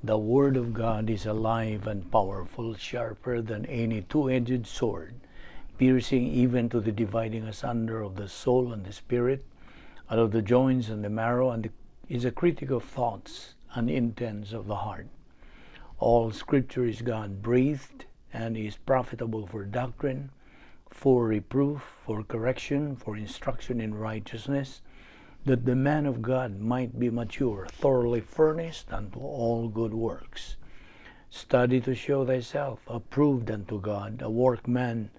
The Word of God is alive and powerful, sharper than any two-edged sword, piercing even to the dividing asunder of the soul and the spirit, and of the joints and the marrow, and is a critic of thoughts and intents of the heart. All Scripture is God-breathed and is profitable for doctrine, for reproof, for correction, for instruction in righteousness, that the man of God might be mature, thoroughly furnished unto all good works. Study to show thyself approved unto God, a workman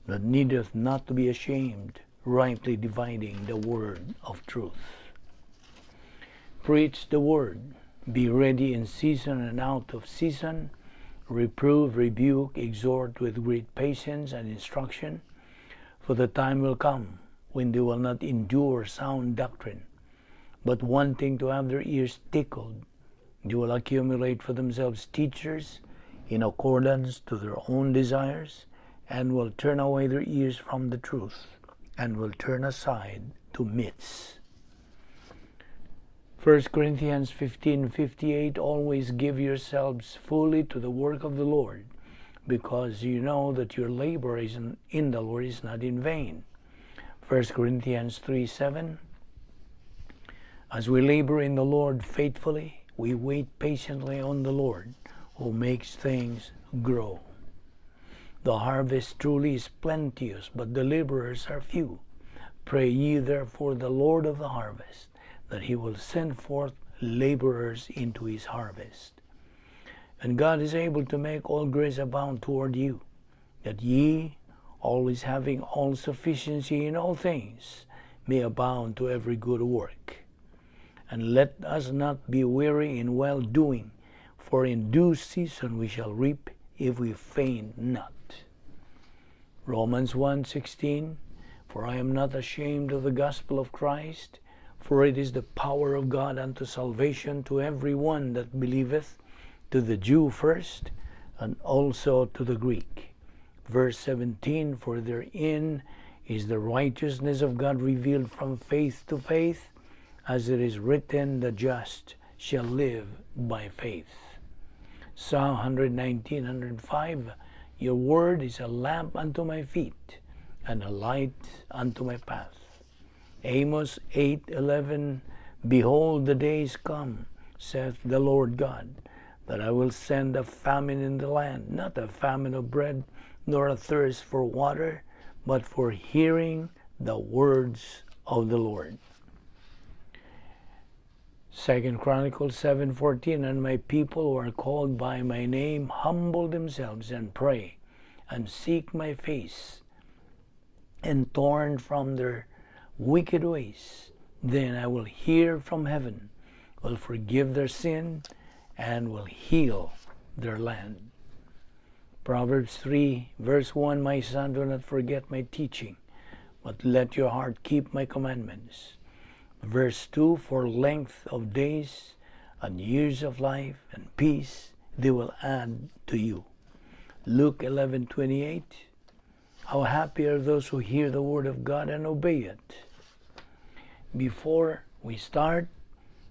that needeth not to be ashamed, rightly dividing the word of truth. Preach the word, be ready in season and out of season, reprove, rebuke, exhort with great patience and instruction, for the time will come when they will not endure sound doctrine, but wanting to have their ears tickled, they will accumulate for themselves teachers in accordance to their own desires, and will turn away their ears from the truth, and will turn aside to myths. 1 Corinthians 15:58. Always give yourselves fully to the work of the Lord, because you know that your labor is in the Lord is not in vain. 1 Corinthians 3:7. As we labor in the Lord faithfully, we wait patiently on the Lord, who makes things grow. The harvest truly is plenteous, but the laborers are few. Pray ye therefore the Lord of the harvest, that he will send forth laborers into his harvest. And God is able to make all grace abound toward you, that ye, always having all sufficiency in all things, may abound to every good work. And let us not be weary in well-doing, for in due season we shall reap if we faint not. Romans 1:16. For I am not ashamed of the gospel of Christ, for it is the power of God unto salvation to every one that believeth, to the Jew first, and also to the Greek. Verse 17. For therein is the righteousness of God revealed from faith to faith, as it is written, the just shall live by faith. Psalm 119, 105. Your word is a lamp unto my feet, and a light unto my path. Amos 8:11. Behold, the days come, saith the Lord God, that I will send a famine in the land, not a famine of bread, nor a thirst for water, but for hearing the words of the Lord. 2 Chronicles 7:14. And my people who are called by my name humble themselves and pray and seek my face and turn from their wicked ways, then I will hear from heaven, will forgive their sin, and will heal their land. Proverbs 3 verse 1. My son, do not forget my teaching, but let your heart keep my commandments. Verse 2. For length of days and years of life and peace they will add to you. Luke 11:28. How happy are those who hear the word of God and obey it. Before we start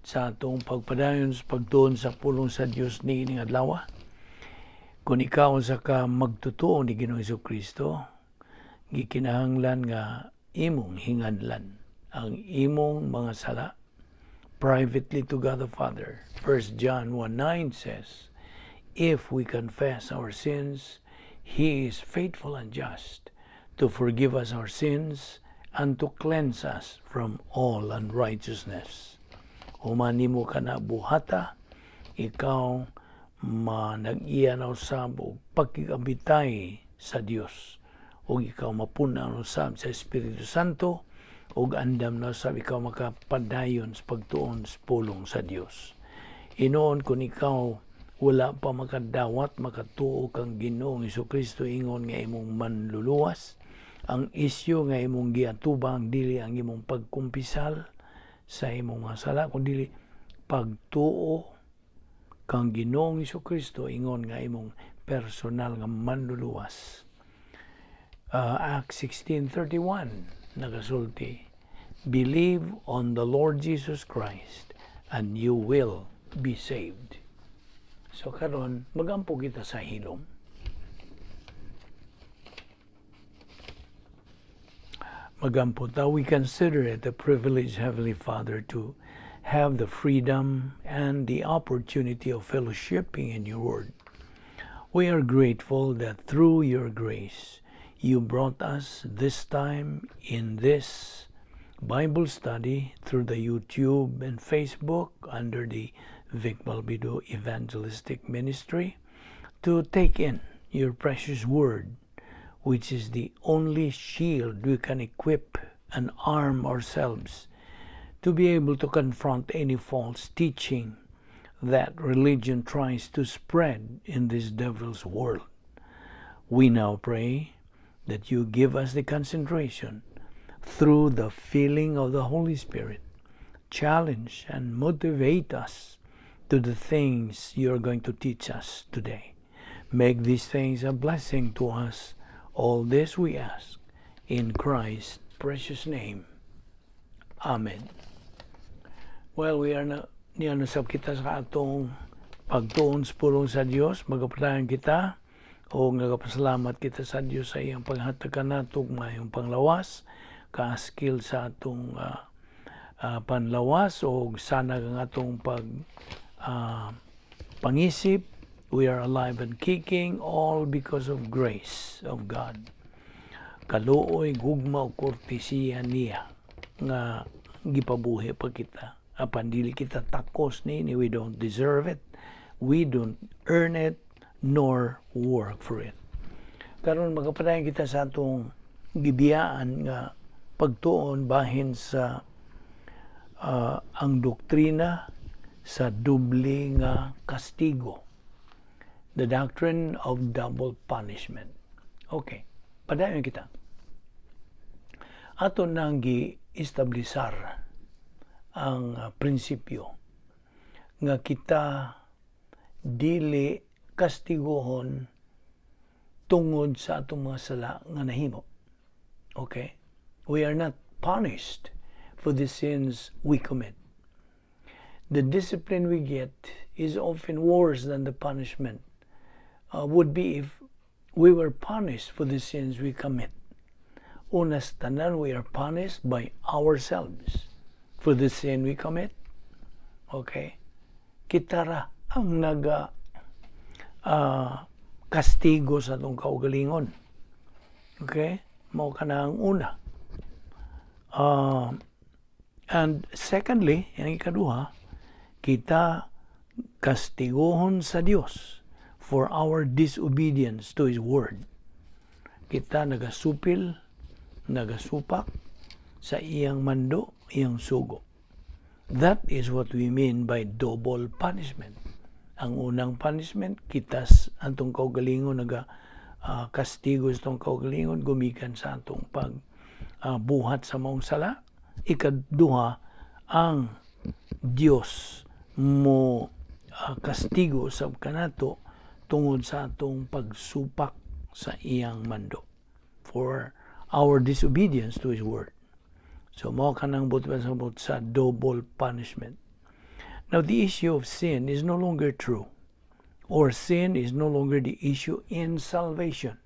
sa atong pagpadayon sa pagtuon sa pulong sa Dios niining adlaw, kung ikaw usa ka magtotoo ni Ginoong Kristo, gikinahanglan nga imong hinganlan ang imong mga sala privately to God the Father. 1 John 1:9 says, "If we confess our sins, He is faithful and just to forgive us our sins and to cleanse us from all unrighteousness." Human nimo kana buhata, ikaw manag-iya na usab og pakigabitay sa Dios ug ikaw mapuna na usab sa Espiritu Santo ug andam na usab ikaw makapadayon sa pagtuon sa pulong sa Dios. Hinuon kung ikaw wala pa makadawat, makatuo kang Ginoong Kristo ingon nga imong manluluwas, ang isyu nga imong giatubang dili ang imong pagkumpisal sa imong mga sala, kundi pagtuo kang Ginoong Kristo ingon nga imong personal nga manluluwas. Acts 16:31 nagasulti, "Believe on the Lord Jesus Christ and you will be saved." So karon magampo kita sa hilom. Magampo ta. We consider it a privilege, Heavenly Father, to have the freedom and the opportunity of fellowshipping in your word. We are grateful that through your grace, you brought us this time in this Bible study through the YouTube and Facebook under the Vic Balbido Evangelistic Ministry to take in your precious word, which is the only shield we can equip and arm ourselves to be able to confront any false teaching that religion tries to spread in this devil's world. We now pray that you give us the concentration through the filling of the Holy Spirit, challenge and motivate us to the things you are going to teach us today. Make these things a blessing to us. All this we ask in Christ's precious name. Amen. Well, we are na niya sab kita sa atong pagtuon sa pulong sa Dios, magapadayon kita o nagapasalamat kita sa Dios sa iyang paghatag kanato og maayong panglawas, kaaskil sa atong panlawas o sanag ang atong pag pangisip. We are alive and kicking, all because of grace of God. Kaluoy, gugma o kortesiya niya nga gipabuhi pa kita. Apan dili kita takos ni, we don't deserve it. We don't earn it nor work for it. Karon magapadayon kita sa atong gibiyaan nga pagtuon bahin sa ang doktrina sa doble nga kastigo. The doctrine of double punishment. Okay, padayon kita. Ato nang gi-establisar ang prinsipyo nga kita dili kastiguhon tungod sa atong mga sala nga nahimo. Okay? We are not punished for the sins we commit. The discipline we get is often worse than the punishment would be if we were punished for the sins we commit. Unas tanan, we are punished by ourselves for the sin we commit. Okay? Kita ra ang naga kastigo sa atong kaugalingon. Okay? Mao kana ang una. And secondly, ang ikaduha, kita kastiguhon sa Dios for our disobedience to His word. Kita nagasupil, nagasupak sa iyang mando, iyang sugo. That is what we mean by double punishment. Ang unang punishment, kita atong kaugalingon naga kastigo sa atong kaugalingon gumikan sa atong pag buhat sa maong sala. Ikaduha, ang Dios mo kastigo sa kanato tungod sa atong pagsupak sa iyang mando, for our disobedience to His word. So mao kanang buot pasabot sa double punishment. Now, the issue of sin is no longer true, or sin is no longer the issue in salvation,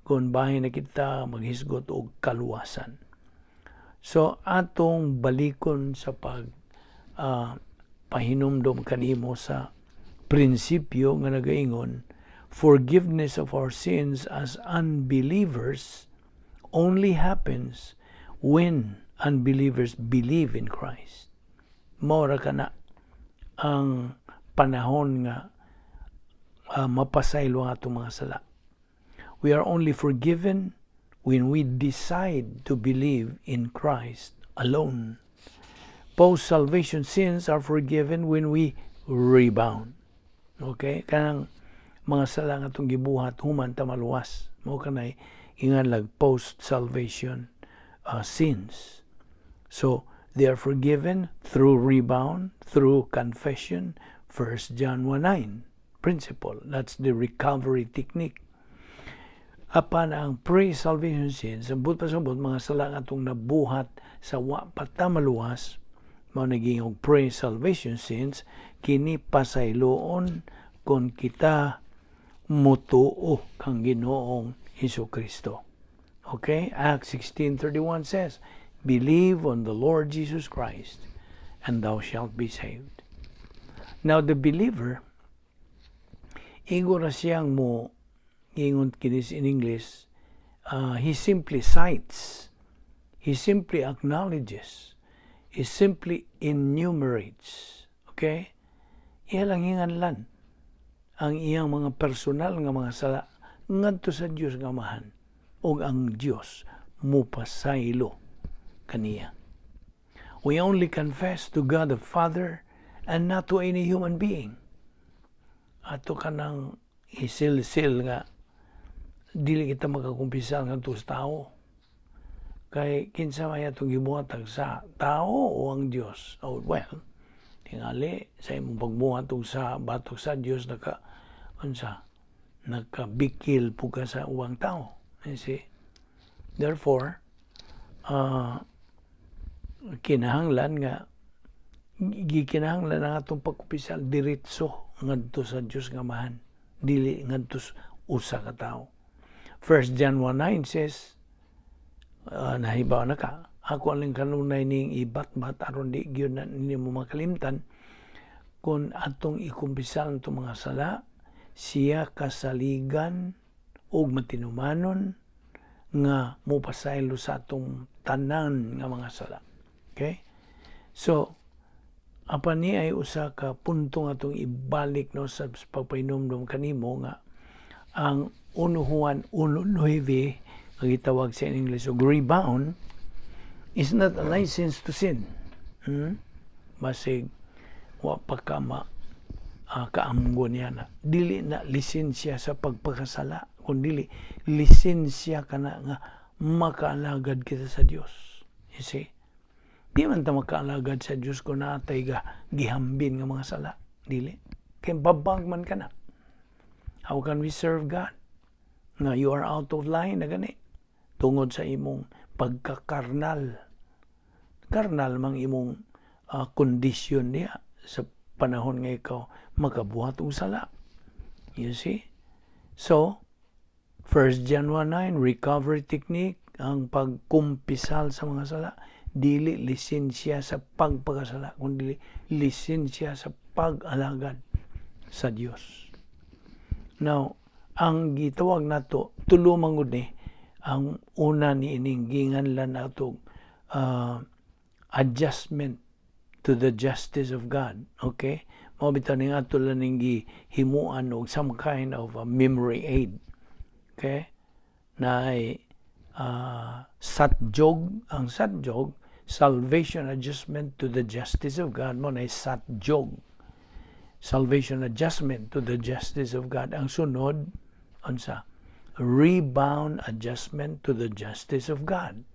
kung bahin na kita maghisgot og kaluwasan. So atong balikon sa pag pahinumdom kanimo sa prinsipyo nga nagaingon forgiveness of our sins as unbelievers only happens when unbelievers believe in Christ. Mao ra kana ang panahon nga mapasaylo ang atong mga sala. We are only forgiven when we decide to believe in Christ alone. Post-salvation sins are forgiven when we rebound. Okay? Kanang mga sala nga atong gibuhat human ta maluwas. Mao kanay inganlag post-salvation sins. So, they are forgiven through rebound, through confession. 1 John 1:9 principle. That's the recovery technique. Apan ang pre-salvation sins, ang buot pasabot, mga sala nga atong nabuhat sa wa pa ta maluwas, mao naging og pre-salvation sins, kini pasayloon Kung kita mutuo kang Ginoong Hesus Kristo. Okay? Acts 16:31 says, "Believe on the Lord Jesus Christ, and thou shalt be saved." Now, the believer, igo ra siyang mo, ingon kinis in English, he simply cites, he simply acknowledges, he simply enumerates. Okay? Iya lang hinganlan ang iyang mga personal nga mga sala ngadto sa Dios nga Amahan ug ang Dios mupasaylo kaniya. We only confess to God the Father and not to any human being. Ato kanang isilsil nga dili kita makakumpisal ngadto sa tao. Kay kinsa may atong gibuhatag, sa tao o ang Dios? Oh, well, tingali sa imong pagbuhat og sa batok sa Dios, naka unsa, nakabikil po ka sa ubang tao. You see? Therefore, kinahanglan nga gikinahanglan ang atong pagkumpisal diretso ngadto sa Dios nga Amahan, dili ngadto sa usa ka tawo. 1 John 1:9 says, nahibaw na ka, ako aling kanunay ning ibatbat aron di gyud na ninyo mo makalimtan, kung atong ikumpisal ang atong mga sala, siya kasaligan ug matinumanon nga mopasaylo sa atong tanan nga mga sala. Okay? So, apan ni ay usa ka punto nga atong ibalik, no, sa pagpahinumdom kanimo nga ang 1 Juan 1:9 nga gitawag sa English og rebound is not a license to sin. Basig wa pa ka ma kaamgo niya na dili na lisensya sa pagpakasala, kun dili lisensya kana nga makaalagad kita sa Dios. You see? Di man ta makaalagad sa Dios kung natay ga gihambin nga mga sala. Dili. Kay babag man ka na. How can we serve God nga you are out of line na gani? Tungod sa imong pagkakarnal. Karnal mang imong kondisyon niya sa panahon nga ikaw makabuhat og sala. You see? So, 1 John 1:9, recovery technique, ang pagkumpisal sa mga sala, dili lisensya sa pagpakasala, kundi lisensya sa pag-alagad sa Dios. Now, ang gitawag nato, tulo man gud ni, ang una ni ining ginganlan nato adjustment to the justice of God. Okay? Mao bitaw ning ato lang ning gihimuan og some kind of a memory aid. Okay? Na ay satjog, ang satjog, salvation adjustment to the justice of God, mo na satjog. Salvation adjustment to the justice of God. Ang sunod, unsa? Rebound adjustment to the justice of God.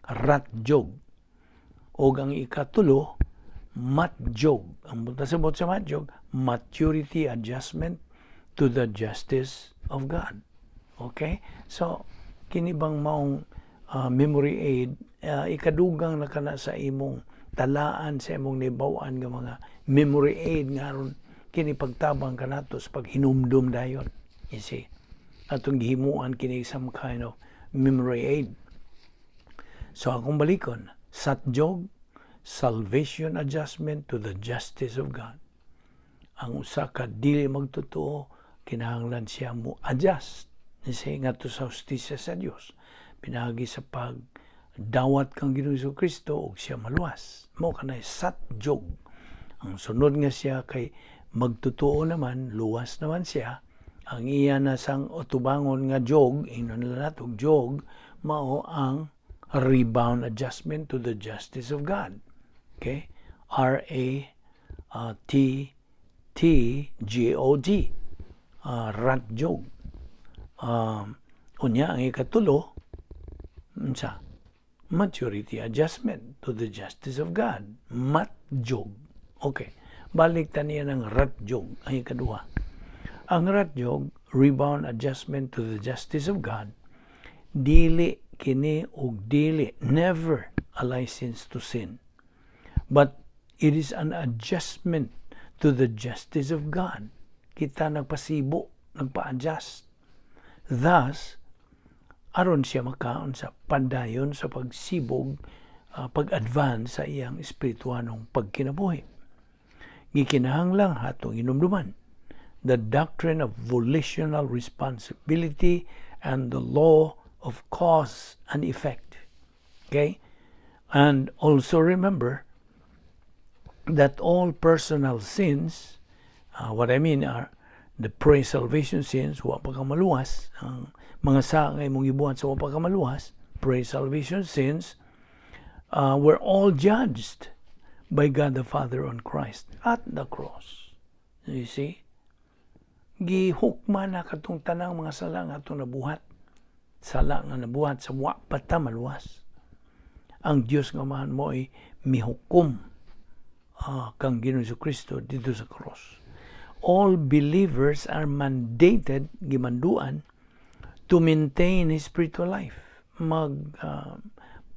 Ratjog. O ang ikatulo, matjog. Ang sabot sa matjog, maturity adjustment to the justice of God. Okay? So, kini bang maong memory aid, ikadugang na kana sa imong talaan, sa imong nibaw-an nga mga memory aid nga aron kini pagtabang kanato sa paghinumdum dayon. You see? Atong gihimuan kini some kind of memory aid. So akong balikon, satjog, salvation adjustment to the justice of God. Ang usa ka dili magtotoo, kinahanglan siya mo adjust kasi ngadto sa hustisya sa Dios. Pinaagi sa pag dawat kang Ginoong Kristo ug siya maluwas. Mo kanay satjog. Ang sunod nga siya kay magtotoo naman, luwas naman siya. Ang iya na sang utubangon nga jog, ingnon nila nato jog, mao ang rebound adjustment to the justice of God. Okay? R A T T J O G. Ratjog. Unya ang ikatulo, unsa? Maturity adjustment to the justice of God. Matjog. Okay. Balik ta niya ng ratjog ang ikaduha. Ang ratjog, rebound adjustment to the justice of God, dili kini og dili, never a license to sin. But it is an adjustment to the justice of God. Kita nagpasibo, nagpa-adjust. Thus, aron siya makaon sa padayon sa pagsibog, pag-advance sa iyang espirituanong pagkinabuhi. Gikinahanglang atong hinumduman the doctrine of volitional responsibility and the law of cause and effect. Okay? And also remember that all personal sins, what I mean are the pre-salvation sins, wa pa ka maluwas, ang mga sala nga imong gibuhat sa wa pa ka maluwas, pre-salvation sins, were all judged by God the Father on Christ at the cross. You see? Gihukma na katong tanang mga sala nga atong nabuhat. Sala nga nabuhat sa wa pa ta maluwas. Ang Dios nga Amahan mo ay mihukom kang Ginoong Kristo didto sa cross. All believers are mandated, gimanduan, to maintain his spiritual life. Mag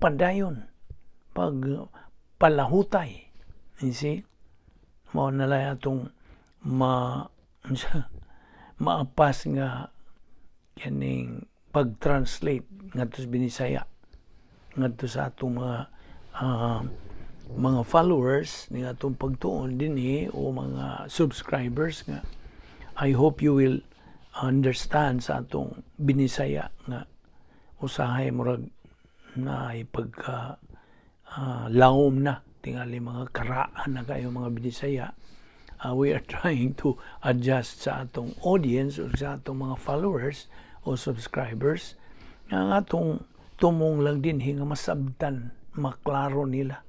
padayon, pag palahutay. You see? Mao na lang atong maapas nga kining pag-translate ngadto sa Binisaya, ngadto sa atong mga followers ni atong pagtuon dinhi o mga subscribers nga I hope you will understand sa atong Binisaya nga usahay murag na pagka lawom na tingali, mga karaan na kayo mga Binisaya. We are trying to adjust sa atong audience o sa atong mga followers o subscribers nga ang atong tumong lang dinhi nga masabtan, maklaro nila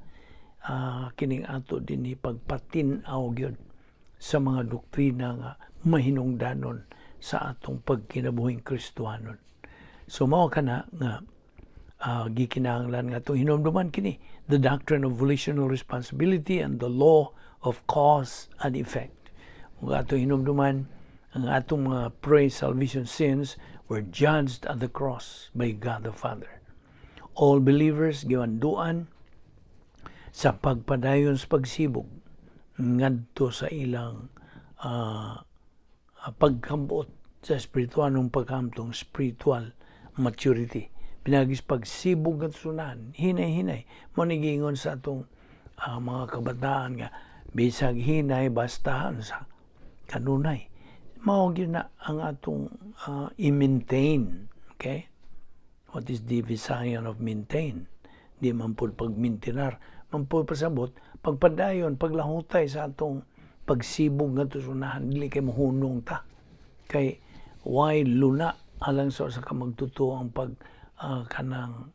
kining ato dinhi pagpatin-aw gyud sa mga doktrina nga mahinungdanon sa atong pagkinabuhing Kristohanon. So mao kana nga gikinahanglan nga atong hinumduman kini, the doctrine of volitional responsibility and the law of cause and effect. Ug atong hinumduman ang atong mga pre-salvation sins were judged at the cross by God the Father. All believers gimanduan sa pagpadayon sa pagsibog ngadto sa ilang pagkambot sa espirituanong paghamtong, spiritual maturity, pinaagi sa pagsibog at sunan, hinay-hinay. Mao ni giingon sa atong mga kabataan nga bisag hinay basta sa kanunay. Mao gyud na ang atong i-maintain. Okay, what is the Visayan of maintain? Di man pud pagmintinar, man pud pasabot pagpadayon, paglahutay sa atong pagsibog nga sunahan. Dili kay mohunong ta, kay why luna alang sa usa ka magtotoo ang pag kanang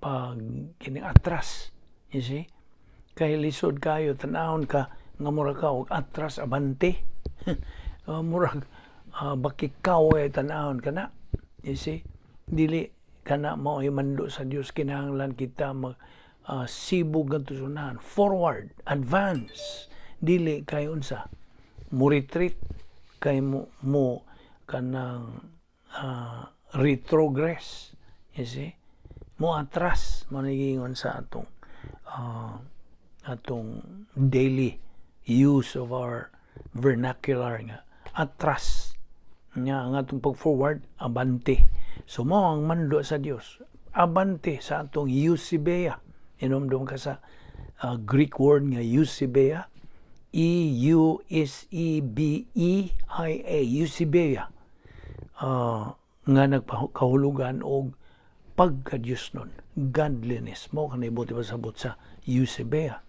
pag kining atras. You see, kay lisod kayo tanahon ka nga mura ka og atras abante, murag bakikaw ay tanahon kana. You see, dili kana mao mando sa Dios. Kinahanglan kita mag sibog nga sunahan, forward, advance, dili kay unsa, mo retreat, kay mo kanang retrogress. You see, mo atras. Mo giingon sa atong daily use of our vernacular nga atras nga ang atong pag forward, abante. So mao ang mando sa Dios, abante sa atong eusebeia. Hinumdum ka sa Greek word nga eusebeia, eusebeia, eusebeia, nga nagpakahulugan og pagka-Diyos nun, godliness. Mao kanay buot pasabot sa eusebeia.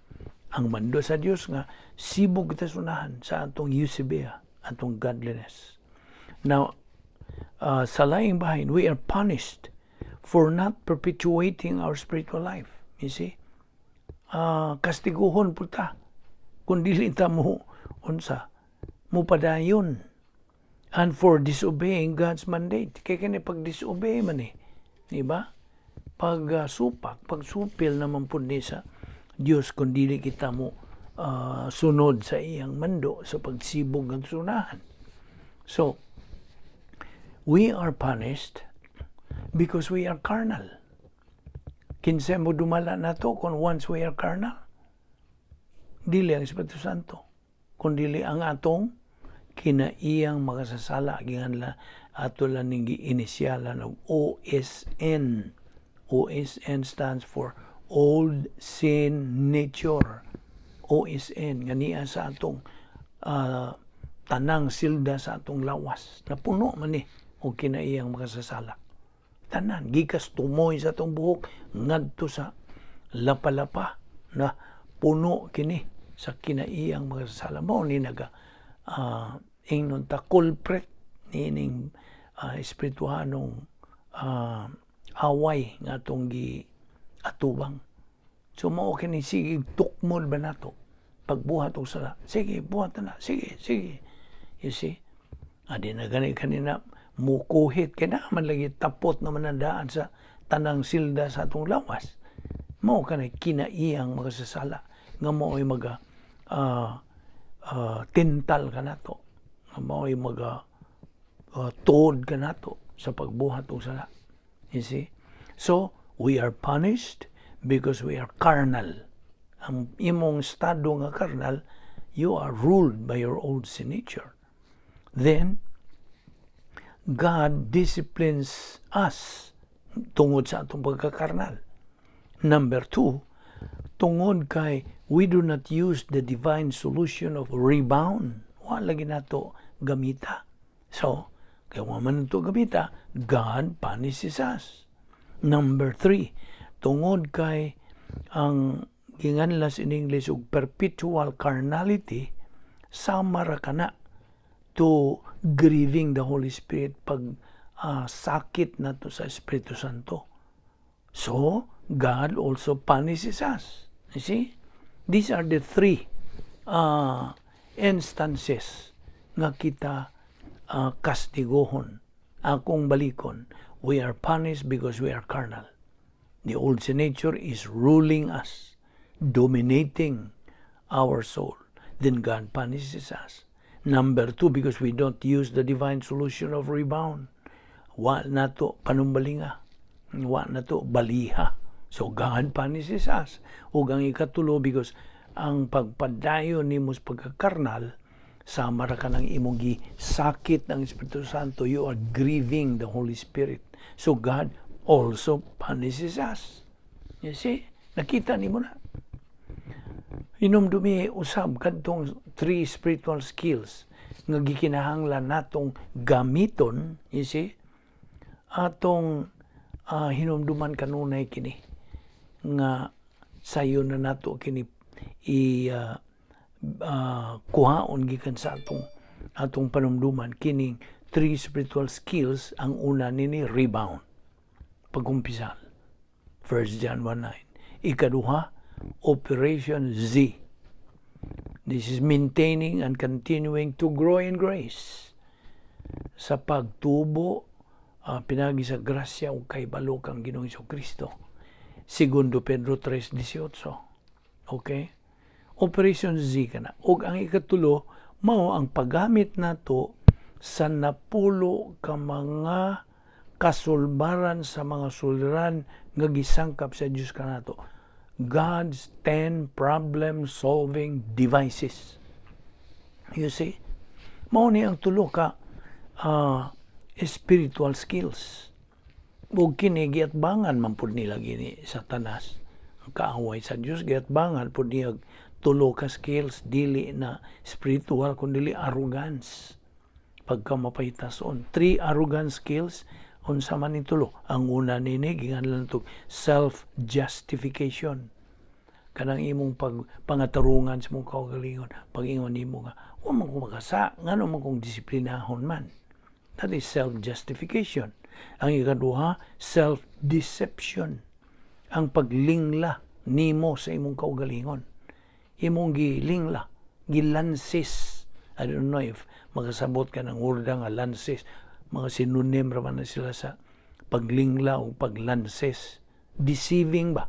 Ang mando sa Dios nga sibog kita sunahan sa atong eusebeia, atong godliness. Now, sa laing bahin, we are punished for not perpetuating our spiritual life. You see? Kastiguhon po ta kung dili ta mo unsa, mo padayon, and for disobeying God's mandate. Kay kani pag disobey man eh, di ba? Pag supak, pagsupil naman po ni sa Dios kung dili kita mo sunod sa iyang mando sa pagsibog ng sunahan. So, we are punished because we are carnal. Kinsa mo dumala nato kung once we are carnal? Dili ang Espiritu Santo, kundi ang atong Kinaiyang makasasala, ginganla ato lang ning giinisyalan og OSN. OSN stands for Old Sin Nature. OSN nga niya sa atong tanang silda sa atong lawas. Napuno man ni og kinaiyang makasasala. Tanan gikas tumoy sa atong buhok ngadto sa lapa-lapa na puno kini sa kinaiyang makasasala. Mao ni naga ingnon ta culprit niining espirituhanong away nga atong gi atubang. So mao kini, sige tukmol ba nato pagbuhat og sala. Sige, buhat na. Sige, sige. You see? Adi na gani kanina mukuhit kay na man lagi tapot naman ang daan sa tanang silda sa atong lawas. Mao kanay kinaiyang makasasala nga mao'y maga tintal kanato, nga mao'y maga tuod kanato sa pagbuhat og sala. You see? So, we are punished because we are carnal. Ang imong estado nga carnal, you are ruled by your old sin nature. Then, God disciplines us tungod sa atong pagkakarnal. Number two, tungod kay we do not use the divine solution of rebound. Wala lagi nato gamita. So, kay wa man nato gamita, God punishes us. Number three, tungod kay ang ginganlas in English og perpetual carnality, sama ra kana to grieving the Holy Spirit, pag sakit nato sa Espiritu Santo. So, God also punishes us. You see? These are the three instances nga kita kastiguhon. Akong balikon, we are punished because we are carnal. The old sin nature is ruling us, dominating our soul. Then God punishes us. Number two, because we don't use the divine solution of rebound. Wa nato panumbalinga. Wa nato baliha. So God punishes us. Ug ang ikatulo, because ang pagpadayon nimo sa pagkakarnal, sama ra ka ng imong sakit ng Espiritu Santo, you are grieving the Holy Spirit. So God also punishes us. You see? Nakita nimo na. Hinumdumi usab kadtong three spiritual skills nga gikinahanglan natong gamiton, you see? Atong hinumduman kanunay kini nga sayo na nato kini i kuhaon gikan sa atong panumduman kining three spiritual skills. Ang una nini, rebound, pagkumpisal, 1 John 1:9. Ikaduha, Operation Z. This is maintaining and continuing to grow in grace, sa pagtubo pinagi sa grasya ug kahibalo kang Ginoong Kristo. Segundo Pedro 3:18. Okay? Operation Z kana. Ug ang ikatulo, mao ang paggamit nato sa 10 ka mga kasulbaran sa mga suliran nga gisangkap sa Dios kanato. God's 10 problem-solving devices. You see? Mao ni ang tulo ka spiritual skills. Ug kini giatbangan man pud nila gini Satanas. Ang kaaway sa Dios, giatbangan pud niya tulo ka skills, dili na spiritual kundi arrogance. Pagka mapahitason. Three arrogant skills, unsa man ni tulo? Ang una nini, ginganlan to self-justification. Kanang imong pag pangatarungan sa imong kaugalingon, pag-ingon nimo nga, wa man ko makasa, ngano man kong disiplinahon man. That is self-justification. Ang ikaduha, self-deception. Ang paglingla nimo sa imong kaugalingon. Imong gilingla, gilansis. I don't know if makasabot ka ng word nga lansis. Mga synonym ra man na sila sa paglingla o paglansis. Deceiving ba?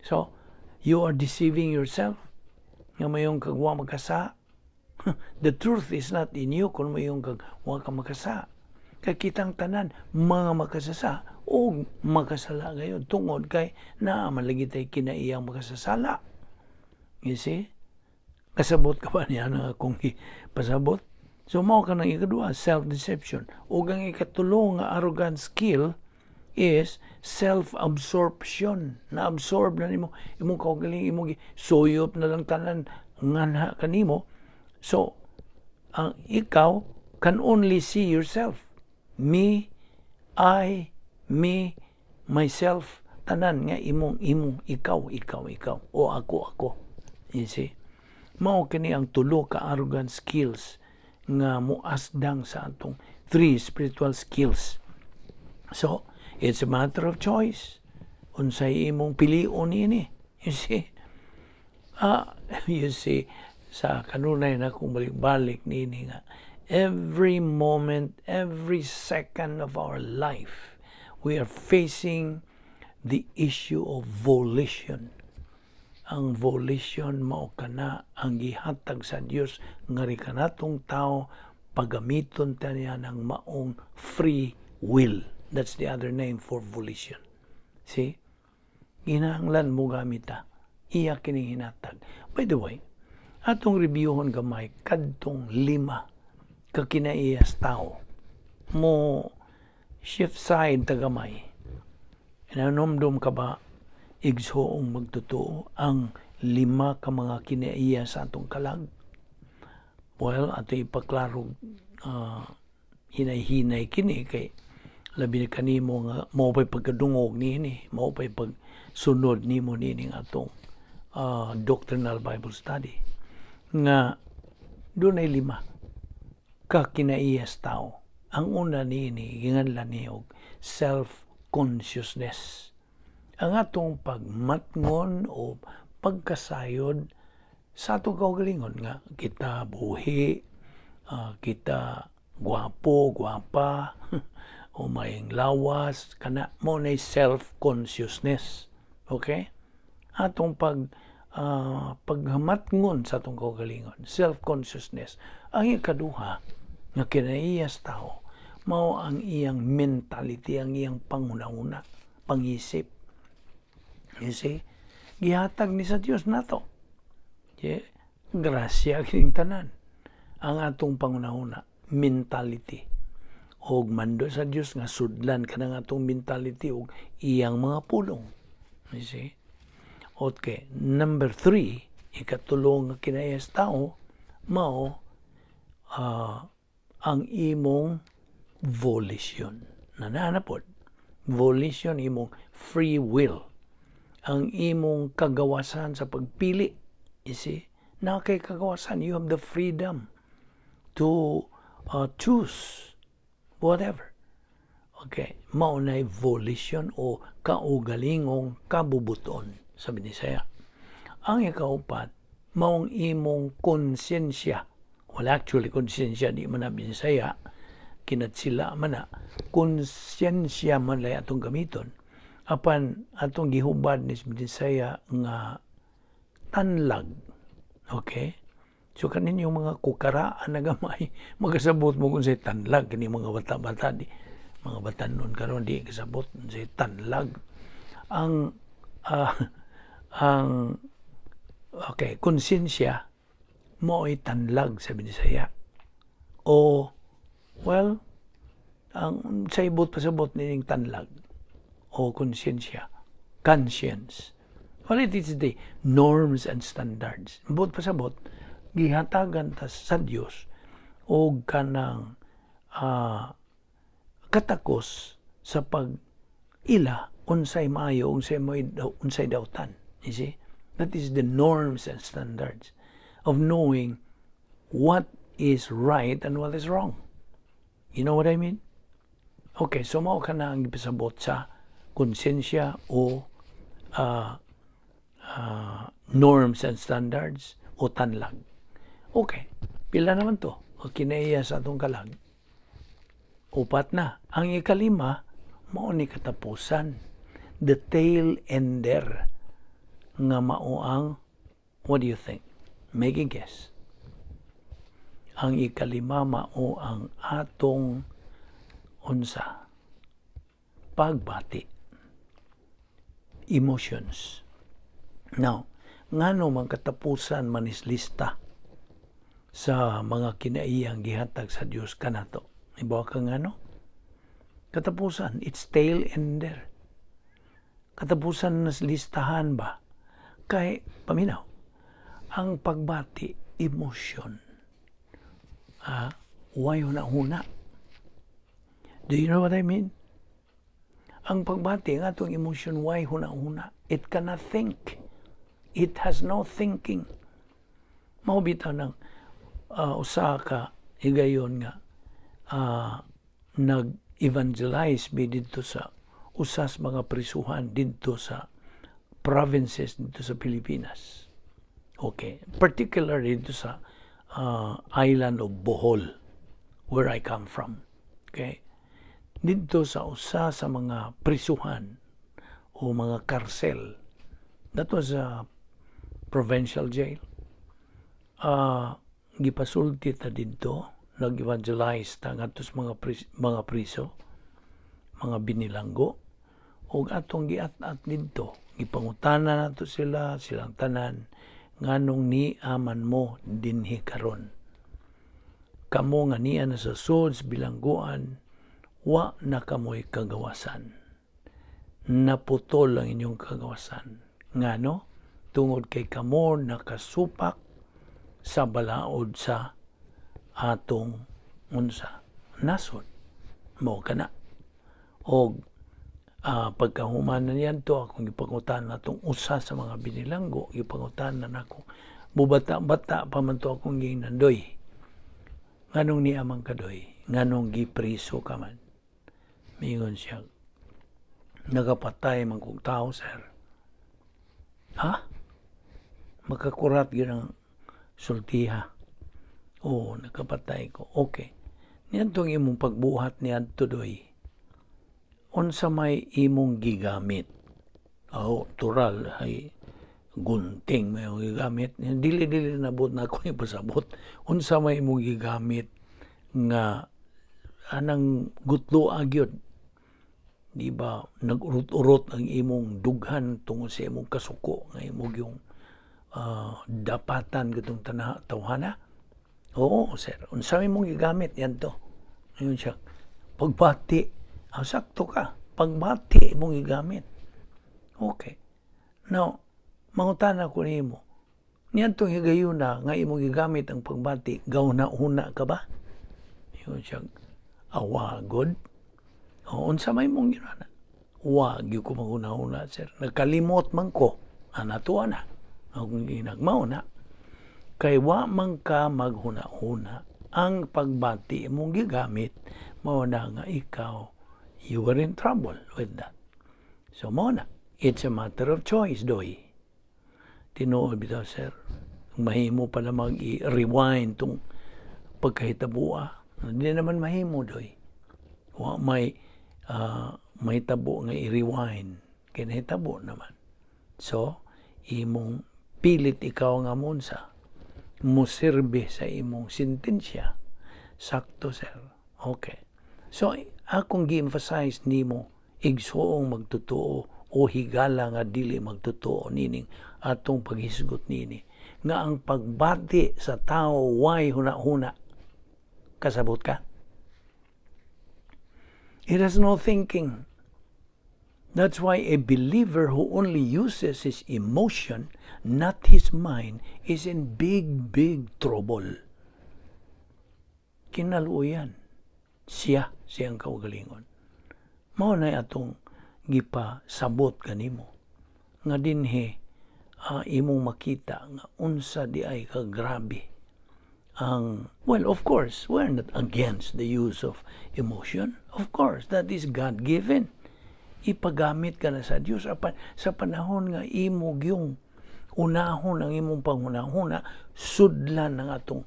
So, you are deceiving yourself. Nga mayong kag wa makasa. The truth is not in you kung mayong kag wa ka makasa. Kay kitang tanan, mga makasasa o makasala gayon tungod kay naa man lagi tay kinaiyang makasasala. You see? Kasabot ka ba niya na kung pasabot? So mao kanang ikaduha, self-deception. Ug ang ikatulo nga arrogant skill is self-absorption. Na-absorb na nimo imong kaugaling, imong suyop na lang tanan nganha kanimo. So ang ikaw can only see yourself. Me, I, me, myself, tanan nga imong imong ikaw, ikaw, ikaw o ako, ako. You see? Mao kini ang tulo ka arrogant skills nga muasdang sa atong three spiritual skills. So, it's a matter of choice. Unsay imong pilion ini. You see? You see, sa kanunay na kung balik-balik nini nga, every moment, every second of our life, we are facing the issue of volition. Ang volition mao kana ang gihatag sa Dios nga ri kanatong tao pagamiton ta niya ng maong free will. That's the other name for volition. See? Ginahanglan mo gamit ta. Iya kining hinatag. By the way, atong reviewhon gamay kadtong lima ka kinaiyas tao. Mo shift side ta gamay. Inanomdom ka ba, igsoong magtotoo, ang lima ka mga kinaiya sa atong kalag? Well, ato ipaklaro hinay-hinay kini kay labi na kanimo nga mao pa'y pagkadungog niini, mao pa'y pagsunod nimo niini atong doctrinal Bible study nga dunay lima ka kinaiyas tao. Ang una niini ginganlan ni og self-consciousness. Ang atong pagmatngon o pagkasayod sa atong kaugalingon nga kita buhi, kita gwapo, gwapa, o maayong lawas, kana mao na self-consciousness. Okay? Atong paghamatngon sa atong kaugalingon, self-consciousness. Ang ikaduha nga kinaiyas tao, mao ang iyang mentality, ang iyang panghuna-huna, pangisip. You see? Gihatag ni sa Dios nato. Yeah. Grasya kining tanan. Ang atong panghuna-huna, mentality. Og mando sa Dios nga sudlan kanang atong mentality og iyang mga pulong. You see? Okay, number 3, ikatulo nga kinaiyas tao, mao ang imong volition. Nanana pod. Volition, imong free will. Ang imong kagawasan sa pagpili. You see? Na kay kagawasan, you have the freedom to choose whatever. Okay, mao na volition o kaugalingong kabubuton sa Binisaya. Ang ikaupat, maong imong konsensya. Well, actually, konsensya di man na Binisaya, kinatsila man na, konsensya man lay atong gamiton. Apan atong gihubad ni Binisaya nga tanlag. Okay? So kanin yung mga kukaraan na gamay, magasabot mo kung say tanlag, kini mga bata-bata di, mga batanon karon di kasabot say tanlag. Ang okay, konsensya mao'y tanlag sa Binisaya. O well, ang sa ibot pasabot nining tanlag o konsensya, conscience. Well, it is the norms and standards. Buot pasabot, gihatagan ta sa Dios og kanang katakos sa pag ila unsay maayo, unsay may unsay dautan. You see? That is the norms and standards of knowing what is right and what is wrong. You know what I mean? Okay, so mao kana ang gipasabot sa konsensya o norms and standards o tanlag. Okay, pila naman to? O kinaiya sa atong kalag. Upat na. Ang ikalima, mao ni katapusan. The tail ender nga mao ang, what do you think? Make a guess. Ang ikalima mao ang atong unsa? Pagbati. Emotions. Now, ngano man katapusan manis lista? Sa mga kinaiyang gihatag sa Dios kanato. Ibaw ka ngano? Katapusan, it's tail ender. Katapusan na listahan ba? Kay, paminaw, ang pagbati, emosyon. Ah, way huna-huna. Do you know what I mean? Ang pagbati, ang atong emosyon, way huna-huna. It cannot think. It has no thinking. Mao bitaw ng usa ka higayon nga nag-evangelize mi didto sa usas mga prisuhan didto sa provinces didto sa Pilipinas. Okay, particularly didto sa island of Bohol, where I come from. Okay? Didto sa usa sa mga prisuhan o mga karsel. That was a provincial jail. Gipasulti ta didto, nag-evangelize ta ngadto sa mga priso, mga binilanggo, ug atong giat-at didto, gipangutana nato sila, silang tanan, nganong nia man mo dinhi karon? Kamo nga nia na sa sud, bilangguan, wa na kamoy kagawasan. Naputol ang inyong kagawasan. Ngano? Tungod kay kamo nakasupak sa balaod sa atong unsa nasod mo kana. Og pagkahuman na niyan to, akong gipangutan natong usa sa mga binilanggo, gipangutan na nako, mubata-bata pa man to, akong giingnan, "Doy, nganong nia man ka, doy? Nganong gipriso ka man?" Mingon siya, "Nagapatay man kog tao, sir." "Ha?" Makakurat gyud ang sultiha. "Oo, nakapatay ko." "Okay. Niadtong imong pagbuhat niadto, doy, unsa may imong gigamit?" "Oh, tural ay gunting may imong gigamit." Dili, dili nabot na ako ipasabot. "Unsa may imong gigamit nga anang gutlo gyud? Di ba nag-urot-urot ang imong dughan tungod sa imong kasuko nga imong yung dapatan katong tawhana?" "Oo, sir." "Unsa may imong gigamit yan to?" Ayun siya, "Pagbati." "Ah, sakto ka. Pagbati imong gigamit. Okay. Now, mangutana ko nimo. Niadtong higayuna nga imong gigamit ang pagbati, gahuna-huna ka ba?" Yun siya, "Awa gud." "O, unsa may imong ginana?" "Wa gyud ko maghuna-huna, sir. Nakalimot man ko." Ana tuwa na. Akong ginagmao na. "Kay wa man ka maghuna-huna, ang pagbati imong gigamit, mao na nga ikaw, you were in trouble with that. So mao na, it's a matter of choice, doy." Tinuod bitaw, sir. Mahimo pa na mag-rewind tong pagkahitabua. Hindi naman mahimo, doy. Wa may mahitabo nga i-rewind. Kay nahitabo naman. So, imong pilit ikaw nga munsa muserbe sa imong sentensya. "Sakto, sir." Okay. So, akong gi-emphasize nimo, igsuong magtotoo o higala nga dili magtotoo nining atong paghisgot nini nga ang pagbati sa tao way huna-huna. Kasabot ka? It has no thinking. That's why a believer who only uses his emotion, not his mind, is in big, big trouble. Kinaluoyan siya, siyang kaugalingon. Mao na atong gipasabot kanimo nga dinhi imong makita nga unsa di ay ka grabe ang, well, of course, we're not against the use of emotion. Of course, that is God given. Ipagamit ka na sa Dios apan sa panahon nga imo gyung unahon ang imong panghunahuna, sudlan ang atong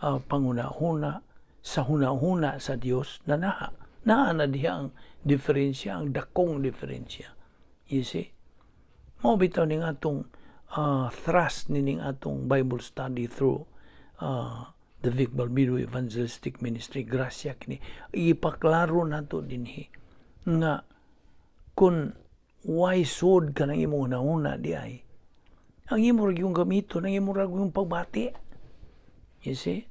panghunahuna sa hunahuna sa Dios na naa naa na diha ang diferensya, ang dakong diferensya, you see. Mao bitaw ning atong thrust nining atong Bible study through the Vic Balbido Evangelistic Ministry. Grasya kini ipaklaro nato dinhi nga kung way sud ka ng imong hunahuna di ay ang imo ra yung gamiton, ang imo ra yung pagbati. You see?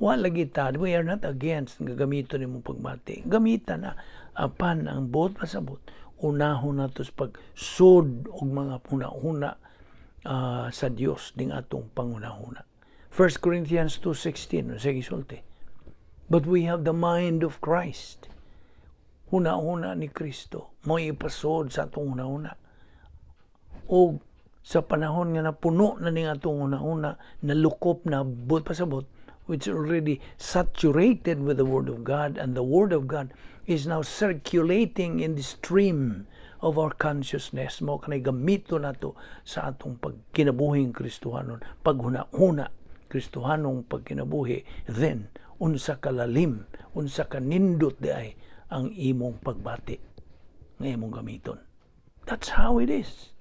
Wala kita, we are not against nga gamiton nimo pagbati. Gamita na apan ang buot pasabot, unahon nato sa pagsud og mga huna-huna sa Dios ning atong panghuna-huna. 1 Corinthians 2:16, sa gisulti. But we have the mind of Christ. Huna-huna ni Kristo mo ipasod sa atong huna-huna. O sa panahon nga napuno na ning atong huna-huna, nalukop na, buot pasabot, which already saturated with the Word of God, and the Word of God is now circulating in the stream of our consciousness, mo kanay gamito nato sa atong pagkinabuhing Kristohanon, paghuna-huna Kristohanong pagkinabuhi. Then unsa kalalim, unsa kanindot diay ang imong pagbati nga imong gamiton. That's how it is.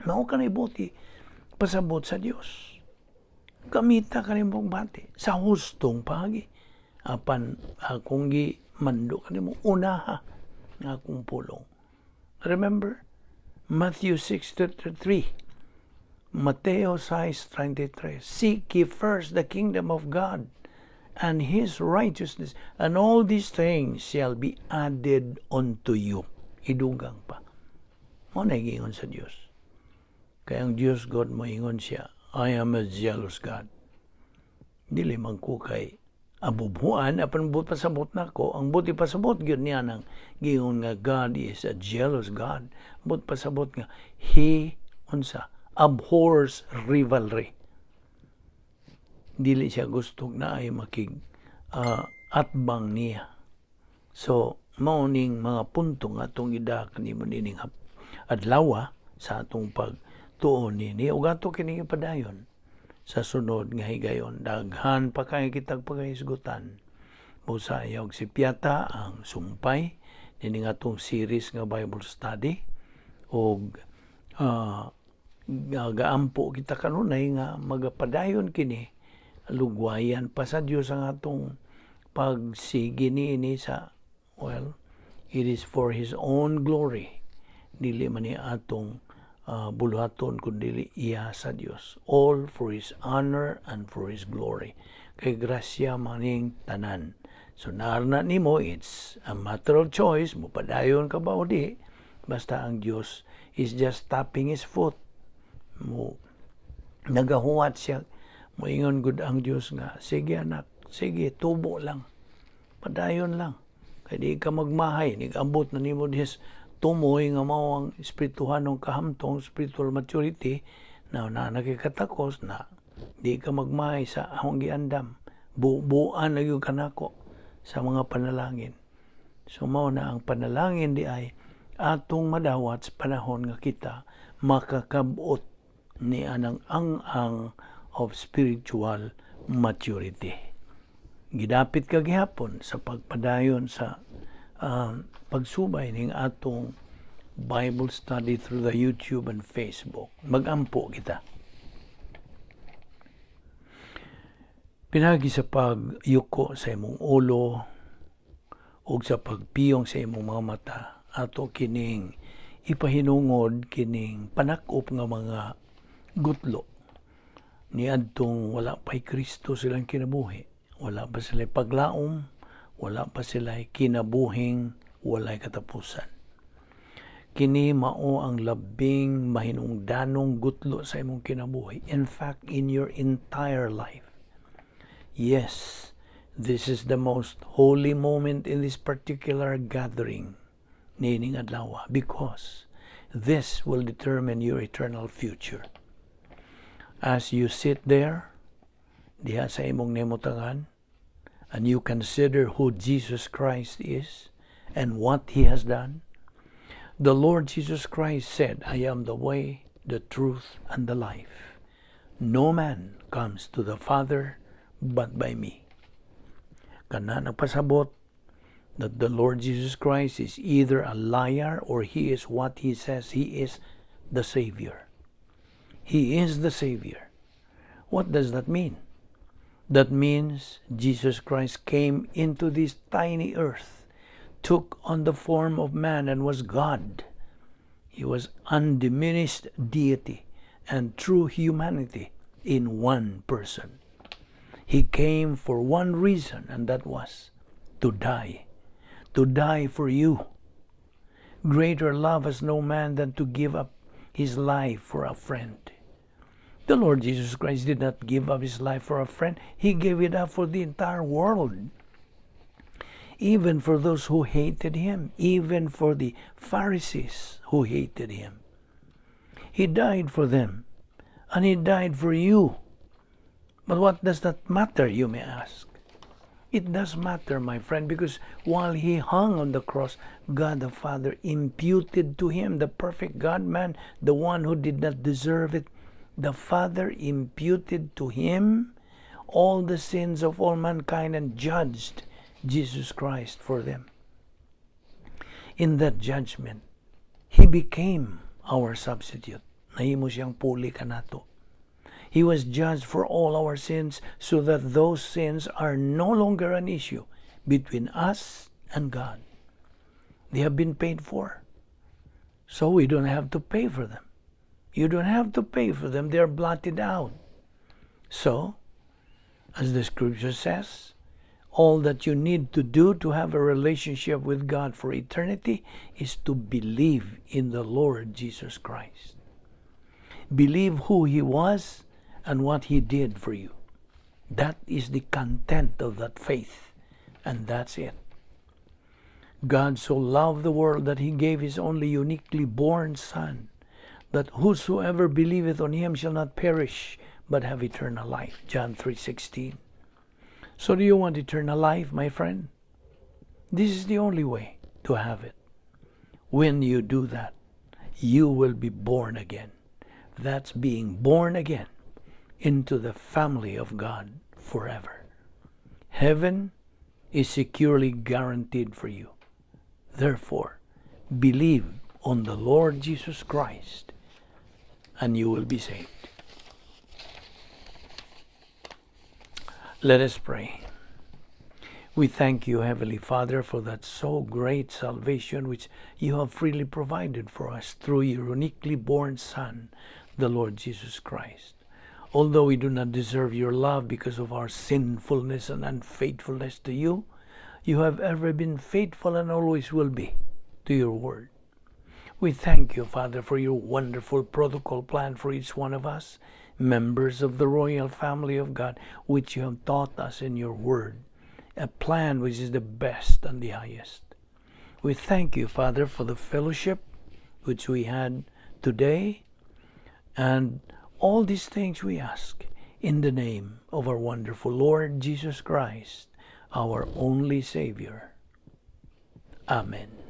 Mao kanay buot pasabot sa Dios. Gamita ka mong pagbati sa hustong paagi, apan akong gi mando kanimo, unaha nga akong pulong. Remember Matthew 6:33, Mateo 6:33. Seek ye first the kingdom of God and His righteousness, and all these things shall be added unto you. Idugang pa. Mo na giingon sa Dios. Kaya ang Dios God, moingon siya, "I am a jealous God." Dili man ko kay abubuan, apan buot pasabot nako, ang buot pasabot gyud niya nang giingon nga God is a jealous God. Buot pasabot nga He unsa abhors rivalry. Dili siya gusto na ay makig atbang niya. So, mao ning mga punto nga atong ida kanimo nining adlaw sa atong pagtuon nini ug ato kini padayon sa sunod nga higayon. Daghan pa kay kitag pagahisgutan. Busa ayaw sipyata ang sumpay nining atong series nga Bible study ug gaampo kita kanunay nga magapadayon kini, lugwayan pa sa Dios ang atong pagsigi niini sa, well, it is for His own glory. Dili man ni atong buluhaton kun dili iya sa Dios. All for His honor and for His glory, kay grasya maning tanan. So narna nimo, it's a matter of choice, mopadayon ka ba o di. Basta ang Dios is just tapping His foot mo, nagahuwat siya. Moingon gud ang Dios nga, "Sige anak, sige, tubo lang, padayon lang, kay di ka magmahay, nigambot na nimo dis tumoy nga mao ang espirituhanong kahamtong, spiritual maturity na na nakikatakos na di ka magmahay sa akong giandam. Bubuan na gyud kanako sa mga panalangin." So mao na ang panalangin di ay atong madawat sa panahon nga kita makakabot ni anang ang-ang of spiritual maturity. Gidapit ka gihapon sa pagpadayon sa pagsubay ning atong Bible study through the YouTube and Facebook. Magampo kita. Pinagi sa pagyuko sa imong ulo ug sa pagpiyong sa imong mga mata, ato kining ipahinungod kining panakop nga mga gutlo niadtong wala pa'y Kristo silang kinabuhi, wala pa sila paglaom, wala pa sila kinabuhing walay katapusan. Kini mao ang labing mahinungdanong gutlo sa imong kinabuhi. In fact, in your entire life. Yes, this is the most holy moment in this particular gathering nining adlaw, because this will determine your eternal future. As you sit there, diha sa imong nemutangan, and you consider who Jesus Christ is and what He has done, the Lord Jesus Christ said, "I am the way, the truth, and the life. No man comes to the Father but by me." Kana nagpasabot that the Lord Jesus Christ is either a liar or He is what He says He is, the Savior. He is the Savior. What does that mean? That means Jesus Christ came into this tiny earth, took on the form of man and was God. He was undiminished deity and true humanity in one person. He came for one reason, and that was to die. To die for you. Greater love has no man than to give up his life for a friend. The Lord Jesus Christ did not give up his life for a friend. He gave it up for the entire world. Even for those who hated him, even for the Pharisees who hated him. He died for them, and he died for you. But what does that matter, you may ask? It does matter, my friend, because while he hung on the cross, God the Father imputed to him, the perfect God man, the one who did not deserve it, the Father imputed to him all the sins of all mankind and judged Jesus Christ for them. In that judgment, he became our substitute. Nahimo siyang puli kanato. He was judged for all our sins so that those sins are no longer an issue between us and God. They have been paid for. So we don't have to pay for them. You don't have to pay for them. They are blotted out. So, as the scripture says, all that you need to do to have a relationship with God for eternity is to believe in the Lord Jesus Christ. Believe who He was and what He did for you. That is the content of that faith, and that's it. God so loved the world that He gave His only uniquely born Son, that whosoever believeth on Him shall not perish, but have eternal life. John 3:16. So do you want eternal life, my friend? This is the only way to have it. When you do that, you will be born again. That's being born again into the family of God forever. Heaven is securely guaranteed for you. Therefore, believe on the Lord Jesus Christ and you will be saved. Let us pray. We thank you, Heavenly Father, for that so great salvation which you have freely provided for us through your uniquely born Son, the Lord Jesus Christ. Although we do not deserve your love because of our sinfulness and unfaithfulness to you, you have ever been faithful and always will be to your word. We thank you, Father, for your wonderful protocol plan for each one of us, members of the royal family of God, which you have taught us in your word, a plan which is the best and the highest. We thank you, Father, for the fellowship which we had today, and all these things we ask in the name of our wonderful Lord Jesus Christ, our only Savior. Amen.